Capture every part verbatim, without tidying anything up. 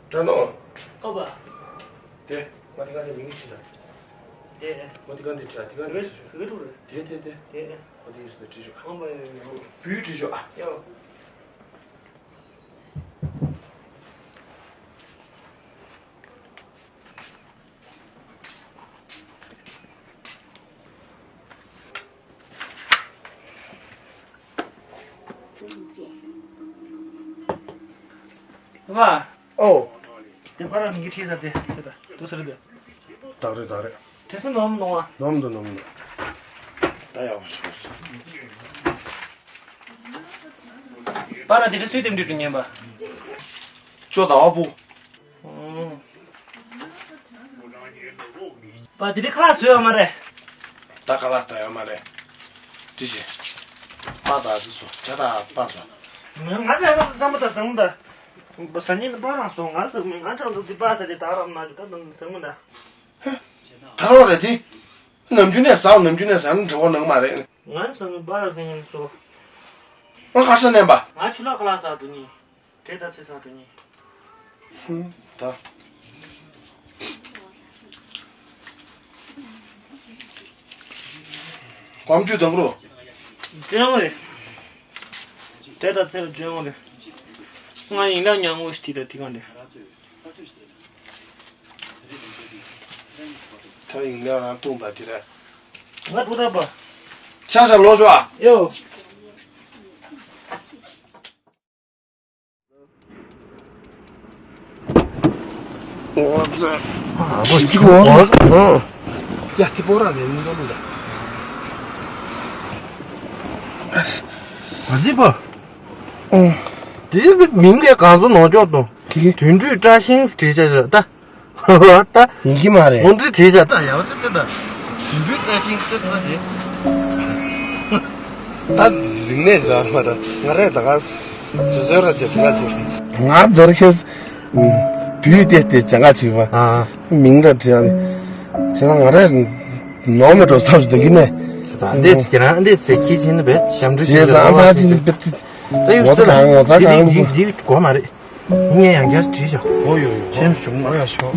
དྲ་ནོ། ཨོ་པ། དེ། ང་དེ་ག་ནས་མིང་ཅི་འདྲ། དེ། ང་དེ་ག་ནས་དྲ་དེ་ག་ནས་དྲ་ཞོག་དེ་ག་ཕྲུ་རེད། དེ་དེ་དེ། དེ། ང་དེ་ཡིན་ཟེར་དྲ་ཞོག་ཨོ་པ་ཡོ་ཡོ། བུའི་དྲ་ཞོག་ཨ། ཡོ། ཨ་མ། ཨོ། དེ་པར་ར་མིག་ཁྲིད་ས་དེ་དེ་ད་དུ་ཟེར་དེ། ད་རེད་ད་རེད། དྲི་ས་ནོམ་ནོ་ཨ། ནོམ་འདུག་ནོམ་འདུག་ད་ཡག་པོ་བྱུང་སོང་། པར་ར་དེ་དྲི་སུས་དེམ་དྲི་དྲི་ཉན་པ། ཅོ་ད་བ་པུ། པ་དེ་དྲི་ཁ་ལག་བཟོས་ཡོད་མ་རེད། ད་ཁ་ལག་ད་ཡོད་མ་རེད། དྲི་ཞིག་པ་ད་དྲི་སོ་ཅ་ད་པ་སོ། ང་ལ་ཡང་བསམ་པ་ད་བཟང་ད། ཟ་ཉིན་པ་རང་སོང་ང་ཟ་ང་ཅང་ཚོ་དེ་པ་ཟ་དེ་ད་རམ་ན་ད་ད་ཟ་ངུ་ད། ད་རོགས་རེད་དེ། ནམ་རྒྱུན་ནས་ཟ་ནམ་རྒྱུན་ནས་ཟ་ན་འབྲས་བུ་ནང་མ་རེད། ང་ཟ་ངུ་པ་ར་ཟ་ངུ་སོ། ང་ཁ་ཤ་ནས་པ། ང་ཆུ་ལག་ཁ་ལག་ཟ་འགྲོ་ཉིན། དྲེ་ད་ཚེ་ཟ་འགྲོ་ཉིན། ཧུམ་ད། གོམ་ཆུ་དང་རོ། ཅོན་རེད། དྲེ་ད་ཚེ་ལ་ཅོན་རེད། ང་ཡིན་ལ་ཉང་ངོ་ཞིག་དེ་ད་དེ་གང་དེ། ད་ཡིན་ལ་རང་ཐུང་པ་དེ་ར། ང་ཐུ་ད་པ། ཤ་ཤ་ལོ་ཤོ་ཨ། ཡོ། ཨོ་ཙི། ཨ་ཁོ་ཅི་གོ་ཨ། ཡ་ཙི་པོ་ར་ནས་མི་འདོན་ལ། ཨ་ཙི་པ། ཨོ། དེ་མིང་གི་གང་ཚོ་ནོར་ཀྱོག་དང་། དེ་གི་དུད་འགྲོའི་བཀྲ་ཤིས་བྲིས་བྱ་བྱ་ད། ད། ཡིན་གྱི་མ་རེད། འོ་འདི་བྲིས་བྱ་ད་ཡག་ཅིག་ལྟ་ད། དུད་འགྲོའི་བཀྲ་ཤིས་ལྟ་ད་དེ། ད་རིག་གནས་བཟོ་མ་ད་ང་རས་ད་ག་ཇོ་ཇོ་ར་ཅེ་དྲི་ང་ཅིག་ང་ཇོ་ར་ཁེས། དུས་དེ་དེ་ཅང་ག་བྱེད་པ། ཨ། མིང་ད་དྲི་ཡང་། བྱས་ན་ང་རས་ནོར་མེད་འགྲོ་བསམ་ཞིག་འདུག་གི་ནས། འདི་ཚེ་ཁྱེད་རང་འདི་ཚེ་ཁྱི་ཆེན་ནི་བས་ཞབས་འདྲུ་བྱེད་ཀྱི་རེད་བ་ཟེར། ད་ཡོད་ངོ་ཚ་གང་ངོ་ཚ་གང་འདི་འདི་འདི་གོ་མ་རེད། ངས་ཡང་བསྐྱར་བྲིས་ཤག་ཨོ་ཡོ་ཡོ། ཁྱེད་བྱུང་མ། ཨོ་ཡ་ཤོ།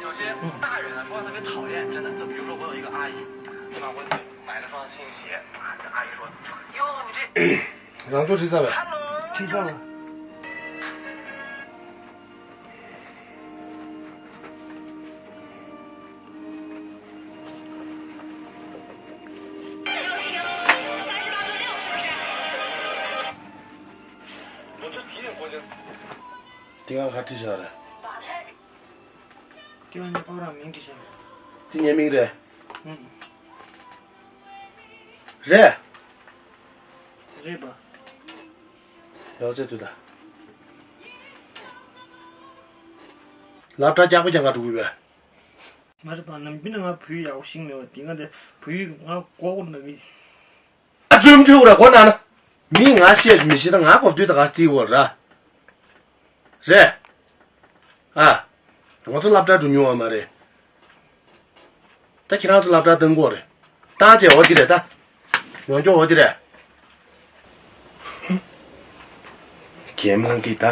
有些有些大人啊，说话特别讨厌，真的。就比如说，我有一个阿姨，就让我买了双新鞋，啊，这阿姨说：“哟，你这 རང་ཚོ་ཁྲིད་ས་བས། ཁྲིད་ས་བས། དེ་ག་ག་ཁྲིད་བཞག་རེད། དེ་ག་ངས་ཁོ་རང་མིང་བྲིས་བཞག་རེད། དེ་ངའི་མིང་རེད། ཨང་། རེད། རེད་པ། ཡག་ཅིག་ལྟོས་ད། སློབ་གྲྭ་རྒྱག་པ་རྒྱག་ག་འགྲོ་གི་ཡོད་པས། མ་རེད་པ། ནམ་རྒྱུན་ནས་ང་བོད་ཡག་པོ་ཤེས་མེད་པ་དེ། ང་དེ་བོད་ཡིག་ང་མགོ་སྐོར་ན་གི། ཨ་ཙུམ་ཁྲིའུ་ར་གོ་ན་ན། མི་ང་བཤད་མི་ཤེས་ད། ང་གོ་བསྡུས་ད་ག་སྟེར་གོ་ར། རེད། ཨ། ང་ཚོ་སློབ་གྲྭ་འགྲོ་མྱོང་བ་མ་རེད། ད་ཁྱེད་རང་ཚོ་སློབ་གྲྭ་བཏང་གོ་རེད། བཏང་བྱས་འོ་དེ་རེད་ད། ཡོང་རྒྱུ་འོ་དེ་རེད། རྒན་མོ་གིས་ད།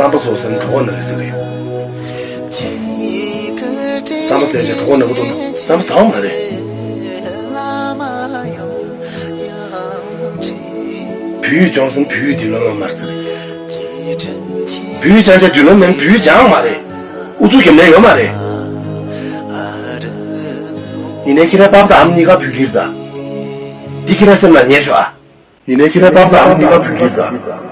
རྩམ་པ་བཟོ་ཟེར་ན་གྲོད་ཁོག་ན་གི་ཟེར་རེད། རྩམ་པ་ཟས་བྱས་གྲོད་ཁོག་ན་གི་འདུག་ན་རྩམ་པ་ཟ་བ་མ་རེད། བོད་ཡིག་སྦྱོང་ཟེར་ན་བོད་ཡིག་མདུན་ལམ་ཡོད་མ་རེད་ཟེར་རེད། བོད་ཡིག་སྦྱང་བྱས་མདུན་ལམ་མེད་ན་བོད་ཡིག་སྦྱང་མ་རེད། ཨུ་ཚུགས་རྒྱབ་ནས་ཡོད་མ་རེད། ཡིན་ནའི་ཁྱེད་རའི་པཱ་ཕ་དང་ཨ་མ་གཉིས་ཀ་བོད་ཕྲུག་རེད་ད། འདི་ཁྱེད་རའི་སེམས་ལ་ངེས་ཤོག་ཨ། ཡིན་ནའི་ཁྱེད་རའི་པཱ་ཕ་དང་ཨ་མ་གཉིས་ཀ་བོད་ཕྲུག་རེད་ད།